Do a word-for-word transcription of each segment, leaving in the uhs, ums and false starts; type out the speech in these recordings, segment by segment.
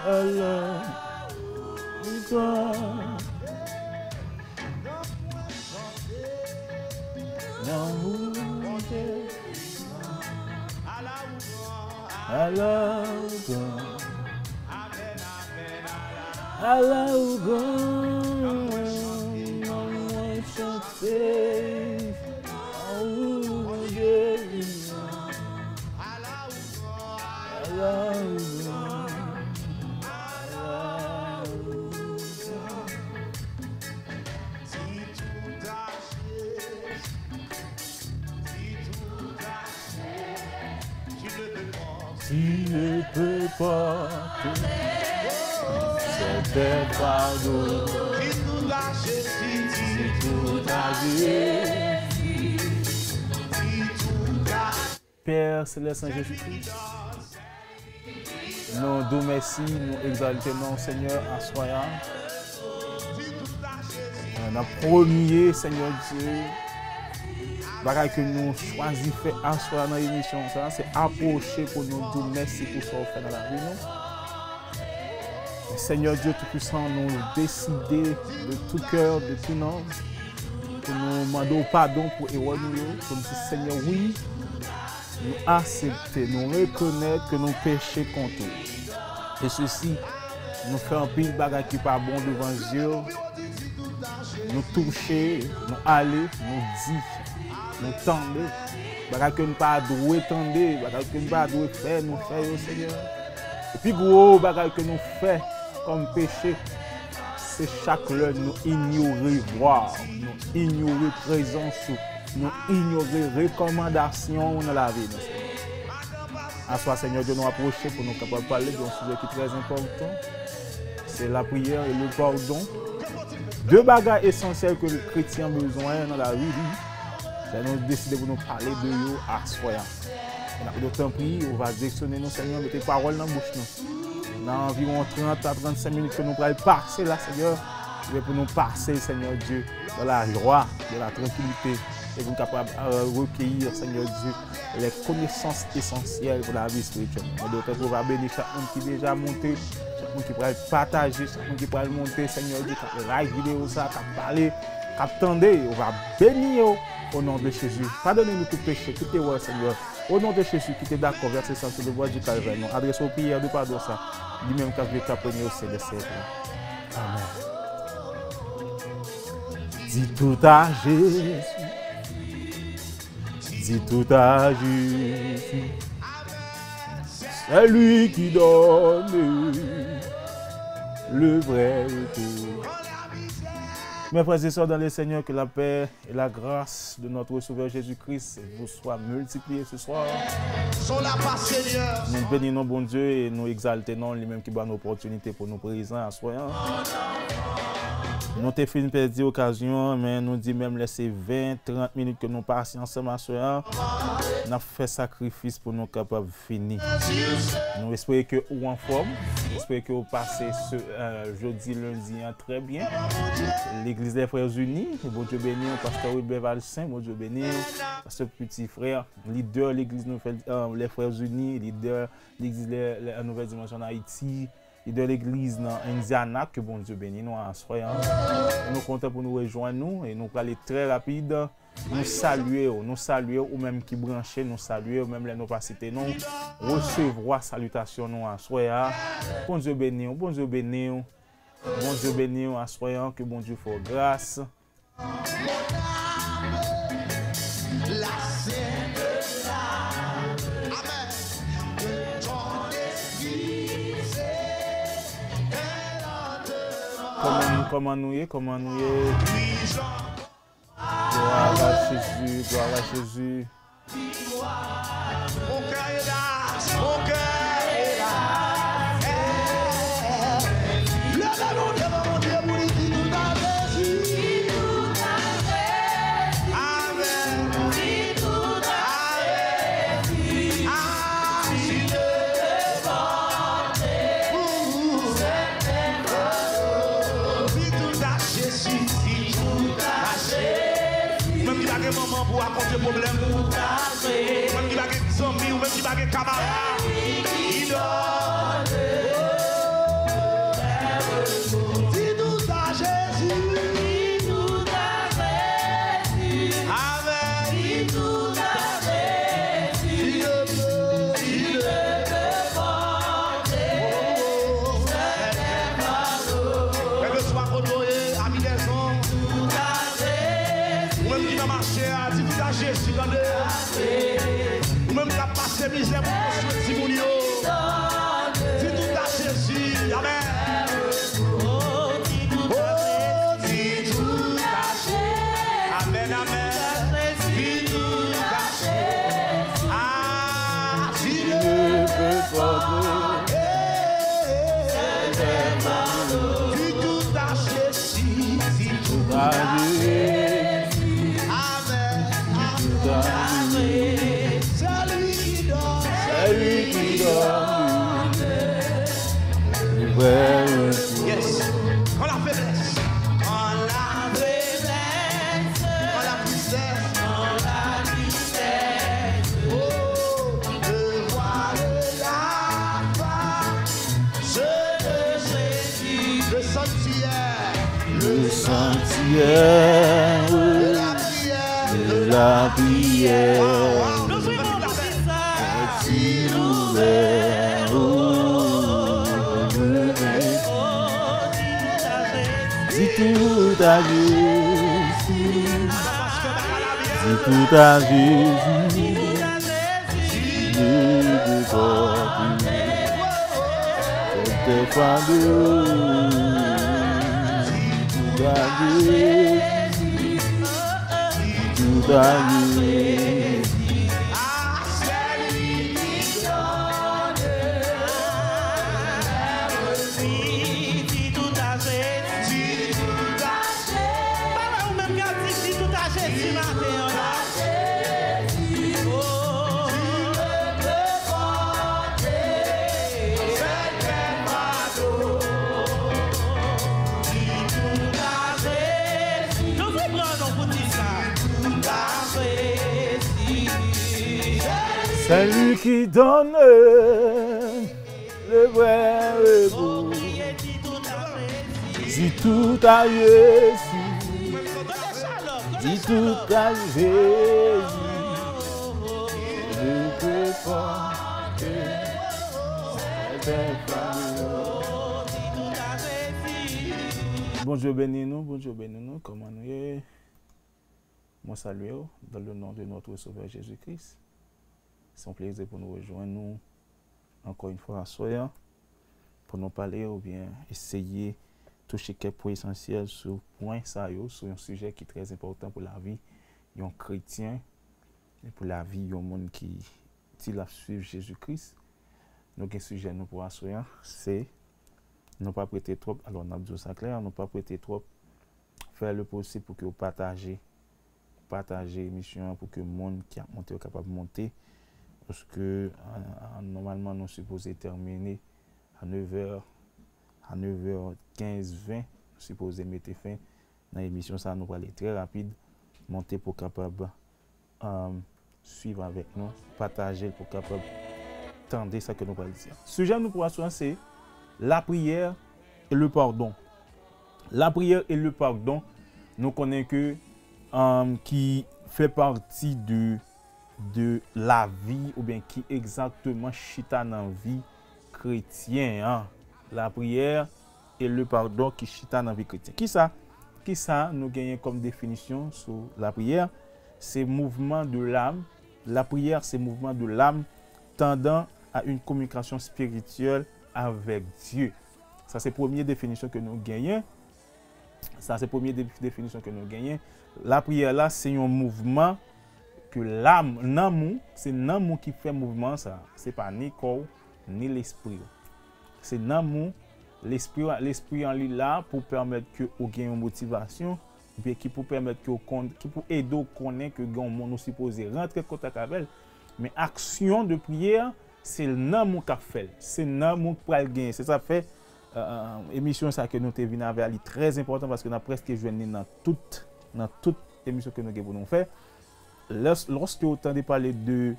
Ala ou gran. Lanmou Jezi. Ala ou gran. Ala ou gran. Mwen chante. Lanmou Jezi. Ala ou gran. Ala ou gran. Tu ne peux pas te faire pardon. Si tout a Jésus. Pè Selès an Jezikri, nou di w mèsi, nou egzalte non w, Senyè, aswè a. Nan premye, Senyè Dye, bagay ke nou chwazi fè aswè a nan emisyon sa a, se apwoche pou nou di w mèsi pou sa w fè nan lavi nou. Senyè Dye Toupisan, nou deside de tout kè, de tout nanm, pou nou mande w padon pou erè nou yo, pou nou di, Senyè, wi, nou aksepte, nou rekonèt ke nou peche kont ou. E sesi, nou fè anpil bagay ki pa bon devan zye w. Nou touche, nou ale, nou di, nou tande. Bagay ke nou pa dwe tande, bagay ke nou pa dwe fè, nou fè yo, Senyè. E pi gwo bagay ke nou fè kòm peche, se chak lè nou inyore vwa w, nou inyore prezans ou, nou inyore rekòmandasyon w nan lavi nou, Senyè. Aswè, Senyè Dye, nou apwoche pou nou kapab pale de yon sijè ki trè enpòtan. Se lapriyè e le padon. De bagay esansyèl ke kretyen an bezwen nan lavi li. Lè nou deside pou nou pale de yo aswè a. E n ap di w, tanpri, ou va direksyone nou, Senyè, mete pawòl nan bouch nou. Nan anviwon trant a trannsenk minit ke nou pral pase la, Senyè, e pou nou pase, Senyè Dye, dans la joie, dans la tranquillité, e pou nou kapab, euh, recueillir, Senyè Dye, les connaissances essentielles pour la vie spirituelle. Mwen mande w tanpri ou va beni chak moun ki deja monte, chak moun ki pral pataje, chak moun ki pral monte, Senyè Dye, k ap like videyo sa, k ap pale, k ap tande, ou va beni yo, au nom de Jésus. Padone nou tout peche, tout erè, Senyè. Au nom de Jésus, ki te dakò vèse san sou le bwa di Kalvè, nou adrese w priyè de padon sa, li menm k ap viv, k ap renye au sein de siècle. Amen. Dis tout à Jésus. Dis tout à Jésus. C'est lui qui donne le vrai retour. Mes frères et sœurs dans le Seigneur, que la paix et la grâce de notre Sauveur Jésus-Christ vous soit multiplié ce soir. Nou beni non Bondye e nou egzalte non li menm ki ban nou opòtinite pou nou prezan aswè a. Nou te fin pèdi okazyon an, men nou di menm lè se ven, trant minit ke nou pase ansanm aswè a, n ap fè sakrifis pou nou kapab fini. Nou espere ke ou anfòm, nou espere ke ou pase se, euh, jodi lendi an trè byen. Legliz Lè Frè Ini, Bondye beni w, Pastè Wilbert Valcin, Bondye beni w, Pastè Piti Frè, lidè legliz nou fè, euh, Lè Frè Ini, lidè legliz Lè, Lè, Nouvèl Dimansyon an Ayiti, lidè legliz nan Indiana, ke Bondye beni nou aswè a. Nou kontan pou nou rejwenn nou e nou prale trè rapid. Nou salye w, nou salye w, ou menm ki branche, nou salye w, menm lè nou pa site non w. Resevwa salitasyon nou aswè a. Bondye beni w, Bondye beni w. Bondye beni w aswè a, ke Bondye fè w gras. Kòman, kòman nou ye? Kòman nou ye? Gloire à Jésus, gloire à Jésus. Mon cœur est là, mon cœur est là. Leve nou devan Bondye pou li di tout à Jésus. Amen. Amen. Di tout à Jésus, di tout à Jésus. Ou menm ki pa gen manman pou rakonte pwoblèm ou. Ou menm ki pa gen zanmi, ou menm ki pa gen kamarad. Di tout à Se mizè pou konstwi timoun yo. Di tout a Jezi. Amèn. Oh, di tout a Jezi. Amèn, amèn. Di tout a Jezi. Ah, si Dieu veut pardonner. Di tout a Jezi. Di tout a Jezi. Amèn. Di tout a Jezi. Se li ki donne. Se li ki donne. Yes. Quand la faiblesse. Quand la faiblesse. Quand la tristesse. Quand la tristesse. Oh, le voile la face de Jésus. Le sanctuaire. Le sanctuaire. De la prière. De la prière. Wow, wow. Di tout a Jezi. Di tout a Jezi. Di tout a Jezi. Di tout a Jezi. Di tout a Jezi. Di tout a Jezi. Papa, ou menm k ap di di tout a Jezi maten an la. Oh. Di tout a Jezi. Nou vle pran non pou di sa. C'est lui qui donne le vrai repos. Di tout a Jezi. Di tout a Jezi. Le repos. Bondye beni nou, Bondye beni nou, kòman nou ye? Mwen salye w dans le nom de notre Sauveur Jésus-Christ. Se yon plezi pou nou rejwenn nou ankò yon fwa aswè a, pou nou pale oubyen eseye touche kèk pwen esansyèl sou pwen sa yo, sou yon sijè ki trè enpòtan pou lavi yon kretyen e pou lavi yon moun ki di l ap swiv Jezi Kris. Nou gen sijè nou pou aswè a, se nou p ap rete twòp, alò n ap di w sa klè, nou p ap rete twòp, fè le posib pou ke w pataje, pataje emisyon an pou ke moun ki ap monte yo kapab monte. Paske, a, a, nòmalman, nou sipoze tèmine a nevè, a nevè kenz, ven, nou sipoze mete fen nan emisyon sa a. Nou prale trè rapid, monte pou kapab, um, swiv avèk nou, pataje l pou kapab tande sa ke nou pral di a. Sijè nou pou aswè a se la prière et le pardon. La prière et le pardon, nou konnen ke, um, ki fè pati de, de lavi oubyen ki egzakteman chita nan vi kretyen an. La prière et le pardon ki chita nan vi kretyen. Kisa, kisa nou genyen kòm definisyon sou la prière? Se mouvman de l'âme. La prière, c'est mouvement de l'âme tendant à une communication spirituelle avec Dieu. Sa se premye definisyon ke nou genyen. Sa se premye de-, definisyon ke nou genyen. Lapriyè la, se yon mouvman ke lam, nanm ou, se nanm ou ki fè mouvman sa. Se pa ni kò w, ni lespri w. Se nanm ou, lespri w, lespri an li la pou pèmèt ke ou gen yon motivasyon, oubyen ki pou pèmèt ke w konn, ki pou ede w konnen ke gen yon moun ou sipoze rantre kontak avè l. Men aksyon de priyè, se nanm ou k ap fè l. Se nanm ou k pral genyen. Se sa k fè, euh, emisyon sa ke nou te vin avè a, li trè enpòtan paske n ap prèske jwenn li nan tout, nan tout emisyon ke nou gen pou nou fè. Lès-, lòske ou tande pale de,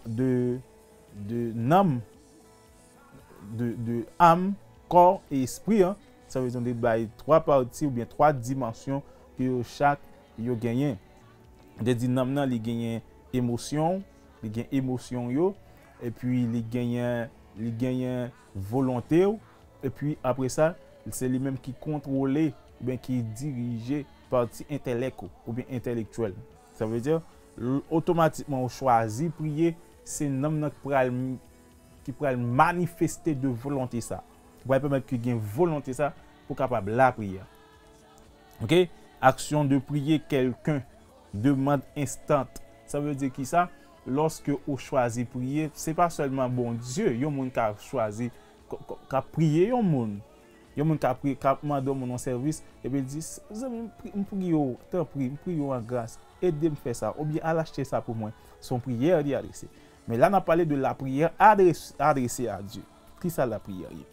de, de nanm, de, de am, kò e espri an, sa vle di nou te bay twa pati oubyen twa dimansyon ke yo chak yo genyen. Te di nanm nan, li genyen emosyon, li gen emosyon yo, epi li genyen, li genyen volonte w, epi apre sa, se li menm ki kontwole oubyen ki dirije pati entèlèk ou, oubyen entèlektyèl. Sa vle di, l-, otomatikman ou chwazi priye, Se nanm nan ki pral, ki pral manifeste de volonte sa. Ki pral pèmèt ke gen volonte sa pou kapab lapriyè. Ok? Action de prier quelqu'un, demande instante. Sa vle di ki sa? Lòske ou chwazi priye, se pa sèlman Bondye, yon moun ka chwazi, ka, ka, ka priye yon moun. Yon moun ka priye, ka mande yon moun yon sèvis, epi l di, "Zanmi, m pri-, m priye w, tanpri, m priye w an gras, ede m fè sa, oubyen al achte sa pou mwen." Se yon priyè li adrese. Men la, n ap pale de lapriyè adres-, adrese a Dye. Ki sa lapriyè ye?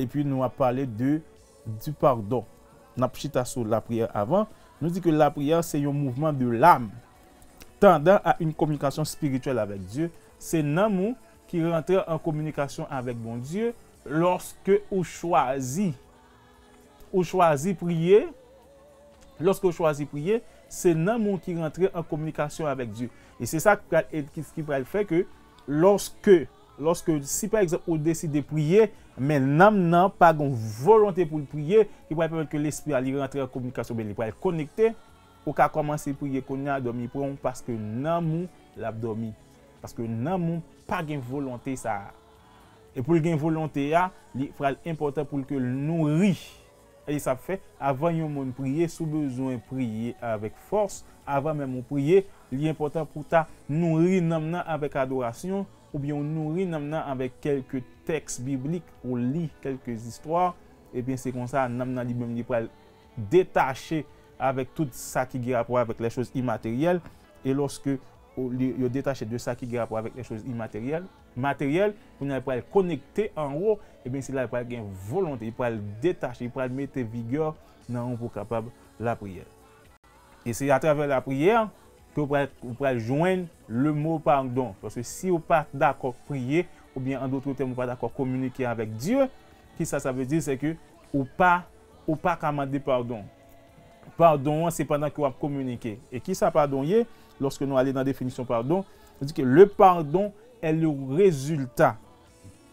Epi nou ap pale de, du pardon. N ap chita sou lapriyè avan. Nou di ke lapriyè se yon mouvman de l'âme tendant à une communication spirituelle avec Dieu. Se nanm ou ki rantre an kominikasyon avèk Bondye lòske ou chwazi, ou chwazi priye. Lòske ou chwazi priye, se nanm ou ki rantre an kominikasyon avèk Dye. E se sa ki pral, ki, ki pral fè ke lòske, lòske, si pa egzanp ou deside priye, men nanm nan pa gen volonte pou l priye, li pral pèmèt ke lespri a li rantre an kominikasyon, men li pral konekte, ou ka kòmanse priye kounye a, dòmi pran w, paske nanm ou l ap dòmi. Paske nanm ou pa gen volonte sa a. E pou l gen volonte a, li pral enpòtan pou l ke l nouri. E sa ap fè, avan yon moun priye, si w bezwen priye avèk fòs, avan menm ou priye, li enpòtan pou w ta nouri nanm nan avèk adorasyon, oubyen w nouri nanm nan avèk kèlke tèks biblik, ou li kèlke zistwa, ebyen se konsa, nanm nan li menm li pral detache avèk tout sa ki gen rapò avèk les choses immatérielles, e lòske ou, li, yo detache de sa ki gen rapò avèk les choses immatérielles, materyèl, kounye a li pral konekte anwo, ebyen se la li pral gen volonte, li pral detache, li pral mete vigè nan ou pou kapab lapriyè. E se atravè lapriyè ke ou pral, ou pral jwenn le mo pardon. Paske si ou pa dakò priye, oubyen an dòt tèm, ou pa dakò kominike avèk Dye, ki sa sa vle di? Se ke ou pa, ou pa ka mande padon. Padon an, se pandan ke w ap kominike. E ki sa padon ye? Lòske nou ale nan definisyon padon, nou di ke le pardon est le résultat.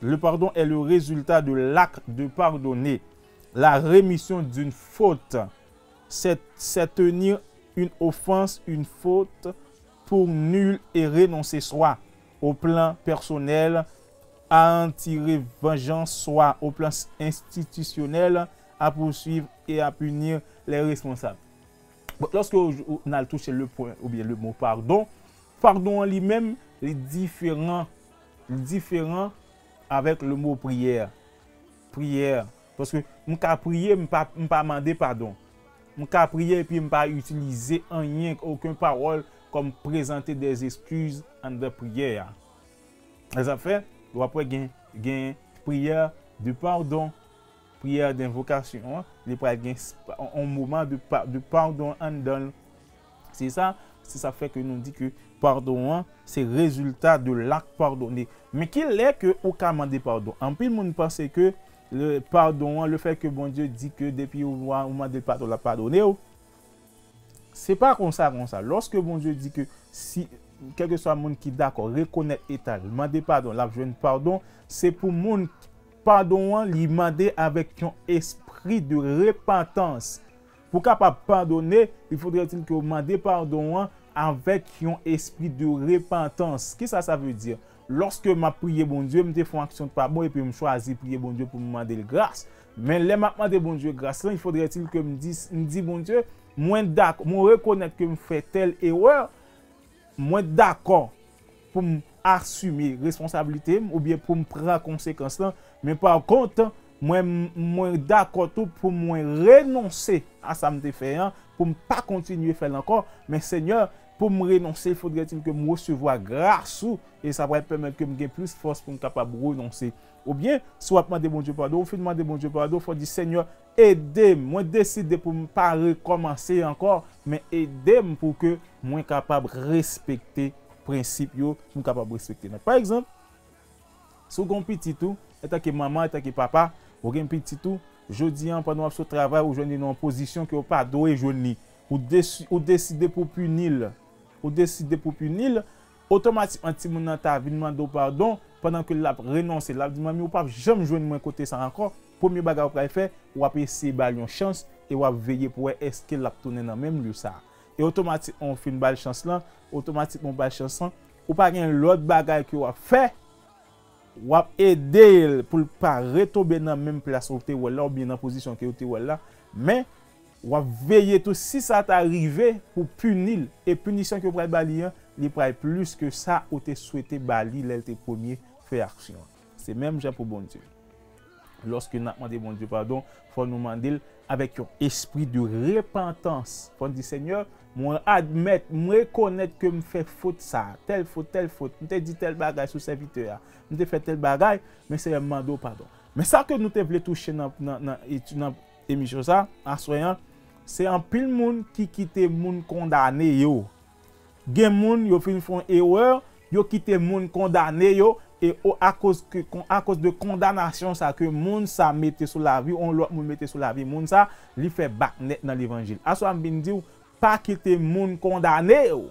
Le pardon est le résultat de l'acte de pardonner, la rémission d'une faute. C'est, c'est tenir une offense, une faute pour nul et renoncer soit au plan personnel à en tirer vengeance, soit au plan institutionnel à poursuivre et à punir les responsables. Bon, lòske ou, ou, n al touche le pwen oubyen le mo padon, padon an li menm, li diferan, li diferan avèk le mo priyè. Priyè. Paske m ka priye, m pa, m pa mande padon. M ka priye epi m pa itilize anyen, okenn pawòl kòm prezante des excuses anndan priyè a. Sa fè, w ap wè gen, gen priyè de padon, priyè denvokasyon an, li pral gen s-, on, on moman de pa-, de padon anndan l. Se sa, se sa fè ke nou di ke padon an, se rezilta de l'acte pardonné. Men ki lè ke ou ka mande padon? Anpil moun panse ke le padon an, le fè ke Bondye di ke depi ou, ou mande l padon, l ap padone w. Se pa konsa, konsa. Lòske Bondye di ke si, kèlkeswa moun ki dakò, rekonèt eta l, mande padon, l ap jwenn padon, se pou moun, padon an, li mande avèk yon espri de repantans. Pou kapab padone, il faudrait-il ke w mande padon an avèk yon espri de repantans. Kisa sa vle di? Lòske m ap priye Bondye, m te fè yon aksyon ki pa bon epi m chwazi priye Bondye pou m mande l gras. Men lè m ap mande Bondye gras lan, il faudrait-il ke m di, m di Bondye, mwen dakò, mwen rekonèt ke m fè tèl erè, mwen dakò pou m asime responsablite m oubyen pou m pran konsekans lan, men pa kont, mwen, mwen dakò tou pou mwen renonse a sa m te fè an, pou m pa kontinye fè l ankò. Men Senyè, pou m renonse, il faudrait-il ke m resevwa gras ou, e sa pral pèmèt ke m gen plis fòs pou m kapab renonse. Oubyen, si w ap mande Bondye padon, ou fin mande Bondye padon, fò w di, Senyè, ede m, mwen deside pou m pa rekòmanse ankò, men ede m pou ke mwen kapab respekte prensip yo, pou m kapab respekte nòm. Pa egzanp, si w gen yon pitit ou, antanke manman, antanke papa, ou gen pitit ou, jodi a, pandan w ap sot travay, ou jwenn li nan yon pozisyon ke w pa dwe jwenn li, ou desi-, ou deside pou pini l, ou deside pou pini l, otomatikman timoun nan ta vin mande w padon, pandan ke l ap renonse, l ap di, "Manmi, ou p ap janm jwenn mwen kote sa ankò." Premye bagay ou pral fè, w ap eseye ba l yon chans e w ap veye pou wè èske l ap tounen nan menm lye sa a. E otomatikman, ou fin ba l chans lan, otomatikman, ou ba l chans lan, ou pa gen lòt bagay ke w ap fè, w ap ede l pou l pa retonbe nan menm plas ou te wè l la, oubyen nan pozisyon ke ou te wè l la, men w ap veye tou si sa ta rive pou pini l, e pinisyon ke w pral ba li an, li pral plis ke sa ou te swete ba li lè l te premye fè aksyon an. Se menm jan pou Bondye. Lòske n ap mande Bondye padon, fò nou mande l avèk yon espri de repantans. Fò n di, Senyè, mwen admèt, mwen rekonèt ke m fè fot sa, tèl fot, tèl fot, m te di tèl bagay sou sèvitè a, m te fè tèl bagay, men Senyè, m mande w padon. Men sa ke nou te vle touche nan, nan, nan, etid, nan emisyon sa, aswè an, se anpil moun ki kite moun kondane yo. Gen moun, yo fin fè yon erè, yo kite moun kondane yo, e o, akoz ke, kon, akoz de kondanasyon sa ke moun sa mete sou lavi, yon lòt moun mete sou lavi moun sa, li fè bak nèt nan levanjil. Aswè a m vin di w, pa kite moun kondane w.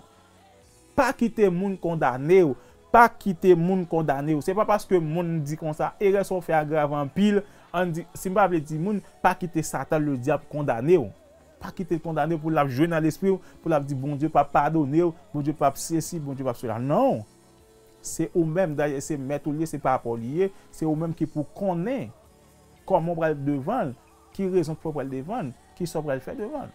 Pa kite moun kondane w. Pa kite moun kondane w. Se pa paske moun di konsa, erè sa w fè a grav anpil, ann di, si m pa vle di moun, pa kite Satan, ledyab, kondane w. Pa kite l kondane w pou l ap jwe nan lespri w, pou l ap di Bondye p ap padone w, Bondye p ap sesi, Bondye p ap sela. Non! Se ou menm, dayè se mèt ou li ye, se papa w li ye, se ou menm ki pou konnen kòman w pral devan l, ki rezon k fè w pral devan l, kisa w pral fè devan l.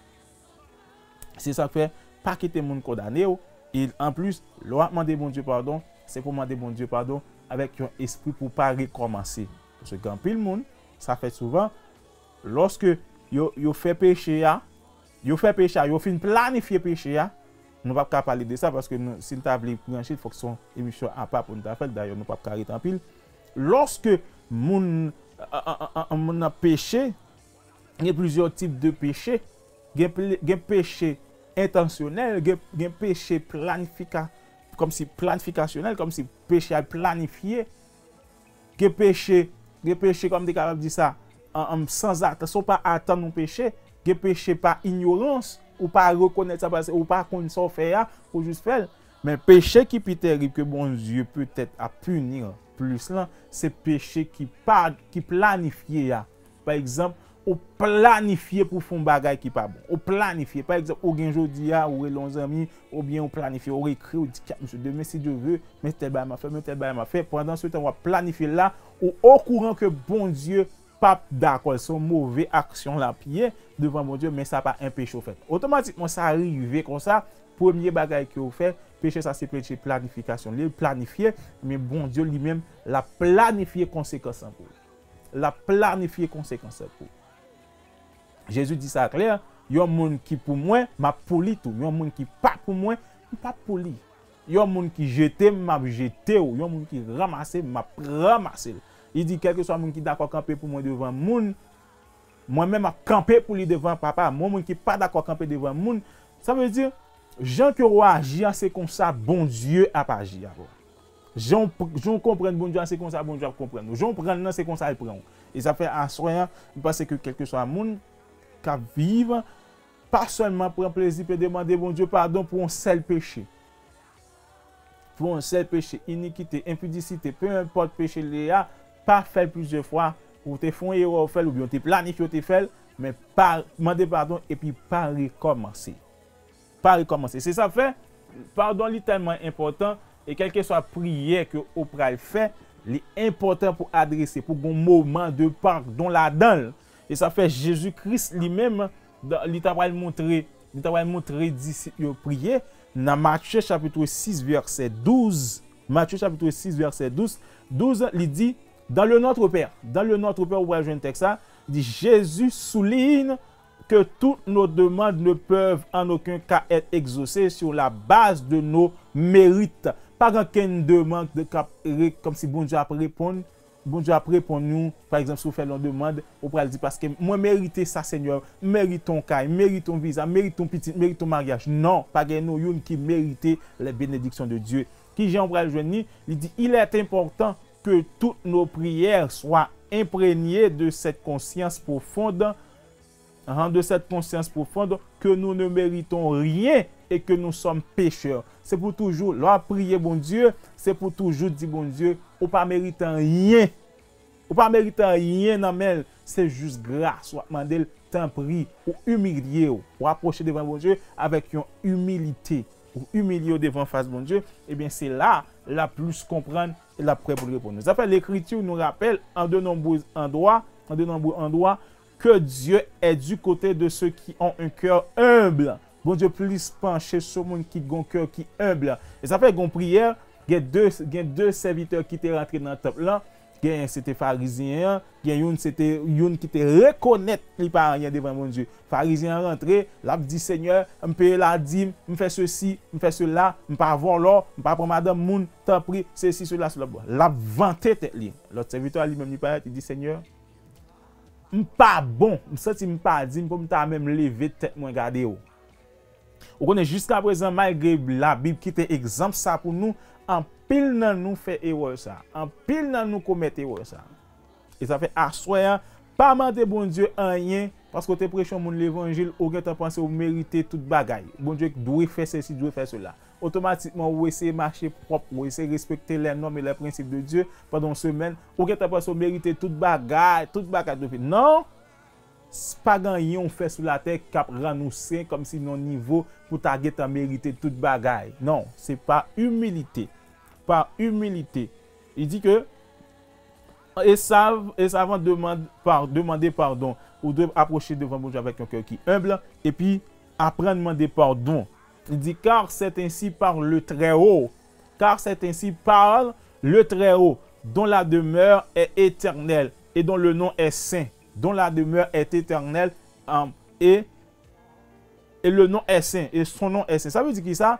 Se sa k fè, pa kite moun kondane w, e anplis, lè w ap mande Bondye padon, se pou w mande Bondye padon avèk yon espri pou w pa rekòmanse. Paske gen anpil moun, sa fèt souvan, lòske yo, yo fè peche a, yo fè peche a, yo fin planifye peche a, nou p ap ka pale de sa, paske nou, si n ta vle branche l, fòk se yon emisyon apa pou n ta fè l, dayè nou p ap ka ret anpil. Lòske moun, an, an, an, an, moun nan peche, gen plizyè tip de peche, gen ple-, gen peche entansyonèl, gen, gen peche planifika-, kòmsi planifikasyonèl, kòmsi peche a planifye, gen peche, gen peche, kòm te kapab di sa, an, an, sanzatann, si w pa atann yon peche, gen peche pa inyorans, ou pa rekonèt sa, paske ou pa konn sa w fè a, ou jis fè l. Men peche ki pi tèrib ke Bondye petèt ap pini plis lan, se peche ki pa, ki planifye a. Pa egzanp, ou planifye pou w fè yon bagay ki pa bon. Ou planifye. Pa egzanp, ou gen jodi a, ou rele yon zanmi, oubyen ou planifye, ou ekri, ou di, "Kèt, mesye, demen, si Dye vle, men tèl bagay m ap fè, men tèl bagay m ap fè." Pandan se tan, w ap planifye l la, ou okouran ke Bondye p ap dakò. Se yon move aksyon l ap ye devan Bondye, men sa pa anpeche w fè l. Otomatikman, sa rive konsa, premye bagay ke w fè, peche sa se peche planifikasyon. Li planifye, men Bondye li menm, l ap planifye konsekans lan pou ou. L ap planifye konsekans lan pou ou. Jezi di sa klè, yon moun ki pou mwen, m ap pou li tou. Yon moun ki pa pou mwen, m p ap pou li. Yon moun ki jete m, m ap jete w. Yon moun ki ranmase m, m ap ranmase l. Li di, kèlkeswa moun ki dakò kanpe pou mwen devan moun, mwen menm m ap kanpe pou li devan Papa m. Yon moun ki pa dakò kanpe devan moun, sa vle di, jan ke w aji a, se konsa Bondye ap aji avè w. Jan w p-, jan w konprann Bondye a, se konsa Bondye ap konprann ou. Jan w pran l nan, se konsa l pran ou. E sa fè aswè an, m panse ke kèlkeswa moun k ap viv, pa sèlman pran plezi pe demande Bondye padon pou yon sèl peche. Pou yon sèl peche, inikite, enpidisite, pe enpòt peche li ye a, pa fè l plizyè fwa, ou te fè yon erè ou fè l, oubyen ou te planifye ou te fè l, men pa mande padon epi pa rekòmanse. Pa rekòmanse. Se sa k fè, padon li tèlman enpòtan, e kèlkeswa priyè ke ou pral fè, li enpòtan pou adrese, pou gon moman de padon ladan l. E sa fè Jezi Kris li menm, dan, li ta pral montre, li ta pral montre disip yo priye. Nan Matye chapit sis vèsè douz, Matye chapit sis vèsè douz, douz, li di, dans le Notre Père, dans le Notre Père, ou pral jwenn tèks sa, di, Jésus souligne que toutes nos demandes ne peuvent en aucun cas être exaucées sur la base de nos mérites. Pa gen kenn demann k ap re-, kòmsi Bondye ap reponn, Bondye ap reponn nou, pa egzanp, si w fè l yon demann, ou pral di, paske mwen merite sa, Senyè, m merite yon kay, m merite yon viza, m merite yon pitit, m merite yon maryaj. Non, pa gen nou youn ki merite les bénédictions de Dieu. Kijan w pral jwenn li? Li di, il est important que toutes nos prières soient imprégnées de cette conscience profonde, hein, de cette conscience profonde que nous ne méritons rien et que nous sommes pécheurs. Se pou toujou, lè w ap priye Bondye, se pou toujou di Bondye, ou pa merite anyen. Ou pa merite anyen nan men l. Se jis gras w ap mande l, tanpri, ou imilye w. W apwoche devan Bondye avèk yon imilite. ou imilye w devan fas Bondye, ebyen, se la l ap plis konprann e l ap prè pou l reponn ou. Zafè Lekriti nou rapèl an de nonbre andwa, an de nonbre andwa, que Dieu est du côté de ceux qui ont un cœur humble. Bondye plis panche sou moun ki gon kè ki enb. E sa fè gon priyè, gen de, gen de sèvitè ki te rantre nan tanp lan. Gen se te farizyen an, gen youn se te youn ki te rekonèt li pa anyen devan Bondye. Farizyen an rantre, l ap di, Senyè, m peye ladim, m fè sesi, m fè sela, m pa vòlò, m pa pran madanm moun, tanpri, sesi, sela, sela. Bon, l ap vante tèt li. Lòt sèvitè a li menm li parèt, li di, Senyè, m pa bon, m santi m pa diy pou m ta menm leve tèt mwen gade w. Ou konnen, jiskaprezan, malgre Labib kite egzanp sa pou nou, anpil nan nou fè erè sa. Anpil nan nou komèt erè sa. E sa fè aswè a, pa mande Bondye anyen, paske w te preche yon moun levanjil, ou gentan panse w merite tout bagay. Bondye dwe fè sesi, dwe fè sela. Otomatikman, ou eseye mache pwòp, ou eseye respekte les normes et les principes de Dieu pandan yon semèn, ou gentan panse w merite tout bagay, tout bagay dwe fèt. Non! S-, pa gen anyen w fè sou latè k ap rann ou sen kòmsi nan yon nivo pou ta gentan merite tout bagay. Non, se pa imilite. Pa imilite. Li di ke Esav, Esav an demann, pa, demande pardon. Ou dwe apwoche devan Bondye avèk yon kè ki enb, epi aprann mande padon. Li di, car c'est ainsi parle le Très-Haut. Car c'est ainsi parle le Très-Haut, dont la demeure est éternelle et dont le nom est saint. Dont la demeure est éternelle, um, et, et le nom est saint, et son nom est saint. Sa vle di ki sa?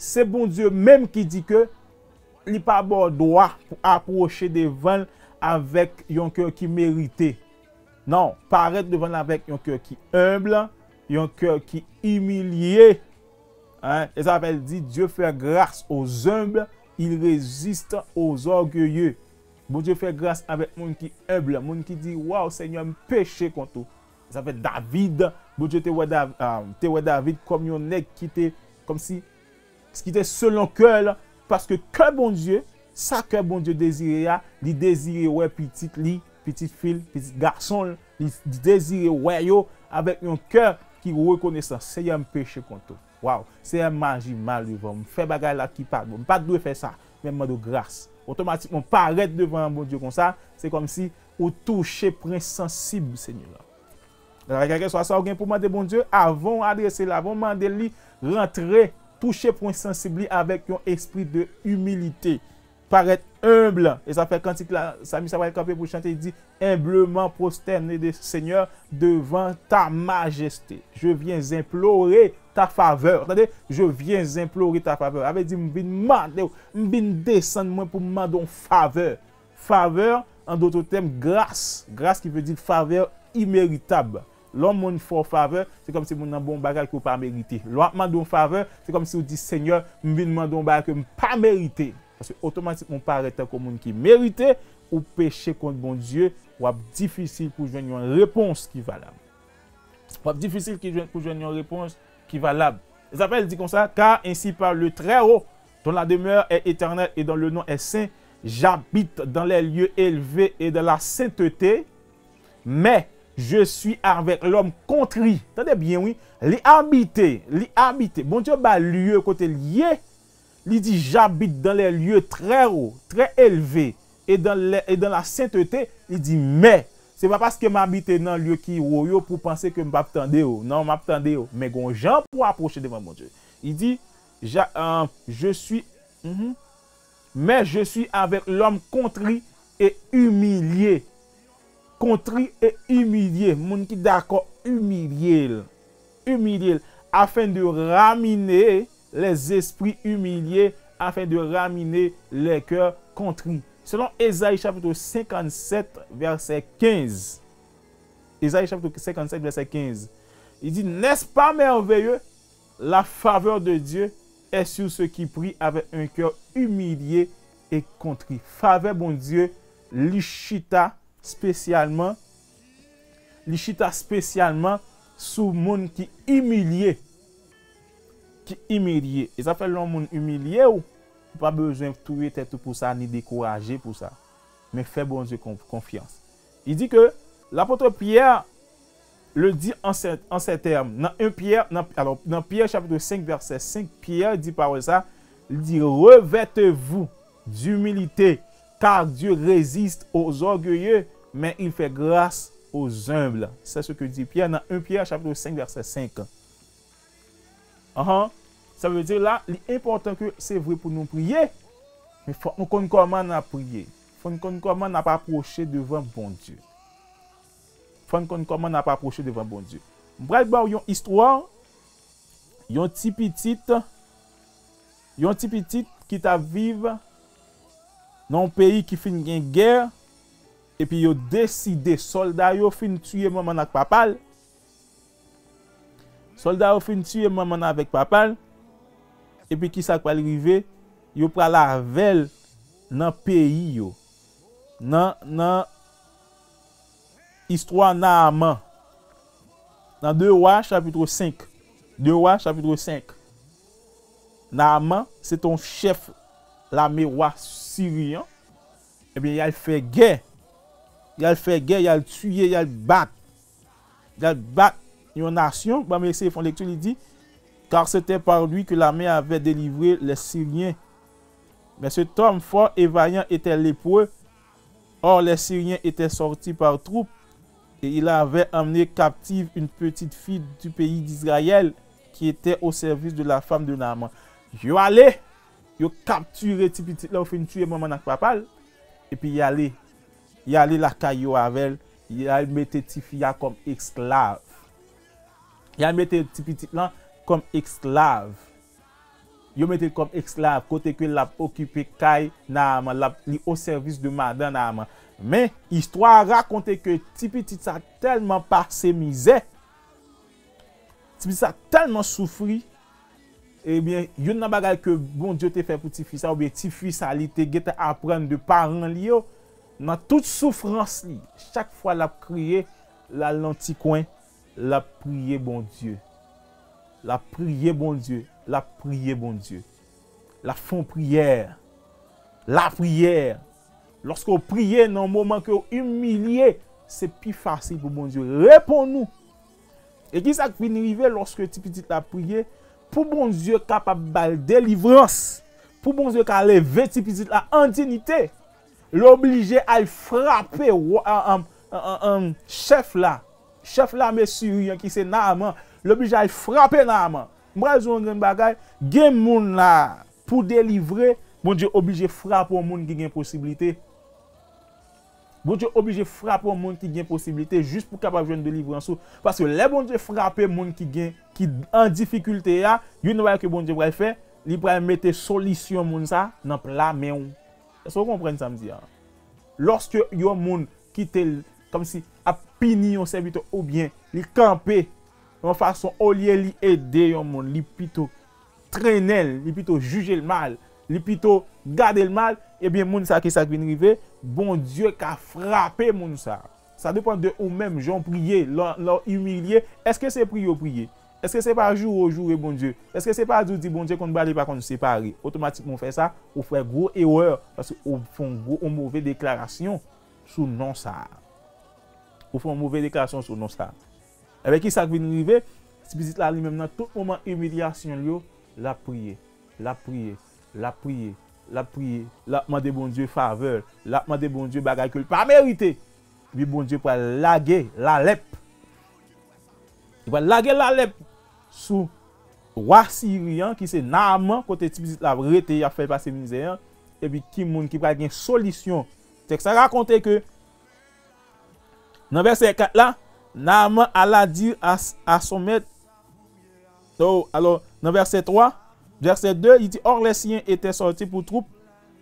Se Bondye menm ki di ke li pa ba w dwa pou apwoche devan l avèk yon kè ki merite. Non, parèt devan l avèk yon kè ki enb, yon kè ki imilye. Hein? E sa vle di, Dieu fait grâce aux humbles, il résiste aux orgueilleux. Bondye fè gras avèk moun ki enb, moun ki di, waw, Senyè, m peche kont ou. Sa fè David, Bondye te wè, Dav- ah, te wè David kòm yon nèg ki te, kòmsi, ki te selon kè l, paske kè Bondye, sa kè Bondye dezire a, li dezire wè pitit li, pitit fi l, pitit gason l, li dezire wè yo avèk yon kè ki rekonesan. Senyè, m peche kont ou. Waw, Senyè, m aji mal devan w, m fè bagay la ki pa t bon, m pa t dwe fè sa, men m mande w gras. Otomatikman, w parèt devan Bondye konsa, se kòmsi ou touche pwen sansib Senyè a. Kèlkeswa sa w gen pou mande Bondye, avan w adrese l, avan w mande li, rantre, touche pwen sansib li avèk yon espri de imilite. Parèt enb. E sa fè kantik la, salmis la pral kanpe pou chante, li di, humblement prosterné, de, Seigneur, devant ta majesté. Je viens implorer ta faveur. Tande, je viens implorer ta faveur. Sa vle di, m vin mande w, m vin desann mwen pou m mande w favè. Favè, en d'autres termes, gras. Gras ki vle di favè imeritab. Lè yon moun fè w favè, se kòmsi moun nan ba w yon bagay ke w pa merite. Lè w ap mande yon favè, se kòmsi w di, Senyè, m vin mande yon bagay ke m pa merite. Paske otomatikman w parèt tankou moun ki merite, ou peche kont Bondye, w ap difisil pou jwenn yon repons ki valab. W ap difisil ki jwenn, pou jwenn yon repons ki valab. Zafè l di konsa, car ainsi parle le Très-Haut, dont la demeure est éternelle et dont le nom est saint, j'habite dans les lieux élevés et dans la sainteté, mais je suis avec l'homme contrit. Tande byen, wi. Li abite, li abite. Bondye ba lye kote l ye, li di, j'habite dans les lieux très hauts, très élevés, et dans les, et dans la sainteté, li di, men, se pa paske m abite nan lye ki wo yo pou w panse ke m p ap tande w. Non, m ap tande w, men gon jan pou w apwoche devan Bondye. Li di, ja, euh, je suis, mhm. Mais je suis avec l'homme contrit et humilié. Contrit et humilié. Moun ki dakò imilye l. Imilye l. Afin de ramener les esprits humiliés, afin de ramener les cœurs contrits. Selon Ezayi chapit senkannsèt, vèsè kenz. Ezayi chapit senkannsèt, vèsè kenz. Li di, n'est-ce pas merveilleux? La faveur de Dieu est sur ceux qui prient avec un cœur humilié et contrit. Favè Bondye, li chita spesyalman, li chita spesyalman sou moun ki imilye. Ki imilye. E sa fè lè yon moun imilye w, ou pa bezwen touye tèt ou pou sa, ni dekouraje pou sa. Men fè Bondye kon-, konfyans. Li di ke lapot Pyè le dit en ces, en ces termes. Dans un Pierre, dans, alors, dans Pierre chapitre cinq, verset cinq, Pierre dit parole ça, il dit, revêtez-vous d'humilité, car Dieu résiste aux orgueilleux, mais il fait grâce aux humbles. C'est ce que dit Pierre dans un Pierre chapitre cinq, verset cinq. Ahan. Sa vle di la, li enpòtan ke se vre pou nou priye, men fòk nou konn kòman n ap priye. Fòk nou konn kòman n ap apwoche devan Bondye. Fòk nou konn kòman n ap apwoche devan Bondye. M pral ba w yon istwa, yon ti pitit, yon ti pitit ki t ap viv nan yon peyi ki fin gen gè, epi yo deside, sòlda yo fin tiye manman l ak papa l. Sòlda yo fin tiye manman l avèk papa l, epi kisa k pral rive? Yo pral avè l nan peyi yo. Nan, nan istwa Naaman. Nan de Wa, chapit senk. De Wa, chapit senk. Naaman, se te yon chèf lame wa siryen an. Ebyen, y al fè gè. Y al fè gè, y al tiye, y al bat. Y al bat yon nasyon. Ban m eseye fè yon lekti, li di, car c'était par lui que l'armée avait délivré les Syriens. Mais cet homme fort et vaillant était l'Hébreu. Or, les Syriens étaient sortis par troupes, et il avait emmené captive une petite fille du pays d'Israël qui était au service de la femme de Naaman. Yo ale, yo kaptire ti pitit la, yo fin tiye manman l ak papa l, epi y ale, y ale lakay yo avè l, y al mete tifi a kòm esklav. Y al mete ti pitit lan kòm esklav. Yo mete l kòm esklav, kote ke l ap okipe kay Naaman, l ap, li o sèvis de madan Naaman. Men, istwa a rakonte ke ti pitit sa tèlman pase mizè, ti pitit sa tèlman soufri, ebyen, youn nan bagay ke Bondye te fè pou tifi sa, oubyen tifi sa, li te gentan aprann de paran li yo, nan tout soufrans li, chak fwa l ap kriye, l al nan ti kwen, l ap priye Bondye. L ap priye Bondye, l ap priye Bondye. L ap fè yon priyè. Lapriyè. Lòske w priye nan yon moman ke w imilye, se pi fasil pou Bondye reponn ou. E kisa k vin rive lòske ti pitit la priye? Pou Bondye kapab ba l delivrans, pou Bondye ka leve ti pitit la an diyite, l oblije al frape wa, an, an, an, an, chèf la, chèf lame siryen ki se Naaman, l oblije al frape Naaman. M pral di w yon grenn bagay, gen moun la pou delivre, Bondye oblije frape yon moun ki gen posiblite. Bondye oblije frape yon moun ki gen posiblite jis pou kapab jwenn delivrans ou. Paske lè Bondye frape moun ki gen, ki an difikilte a, youn nan bagay ke Bondye pral fè, li pral mete solisyon moun sa nan pla men w. Èske w konprann sa m di a? Lòske yon moun kite l kòmsi ap pini yon sèvitè oubyen li kanpe yon fason, olye li ede yon moun, li pito trennen l, li pito jije l mal, li pito gade l mal, ebyen moun sa, kisa k vin rive? Bondye ka frape moun sa. Sa depann de ou menm, jan w priye, lè, lè w imilye, èske se priye w priye? Èske se pa joure w joure Bondye? Èske se pa di w di Bondye konn ba li pa konn separe? Otomatikman w fè sa, ou fè gwo erè, paske ou fè yon gwo, yon move deklarasyon sou non sa a. Ou fè yon move deklarasyon sou non sa a. Ebyen, kisa k vin rive? Ti pitit la, li menm, nan tout moman imilyasyon l yo, l ap priye, l ap priye, l ap priye, l ap priye, l ap mande Bondye favè, l ap mande Bondye bagay ke l pa merite. Epi Bondye pral lage lalèp. Li pral lage lalèp sou wa Siri an, ki se Naaman, kote ti pitit la ap rete, y ap fè l pase mizè an. Epi ki moun ki pral gen solisyon? Tèks la rakonte ke nan vèsè kat la, Naaman alla dire à, à son maître, oh, alors, dans verset trois, verset deux, il dit, or les Syriens étaient sortis pour troupes,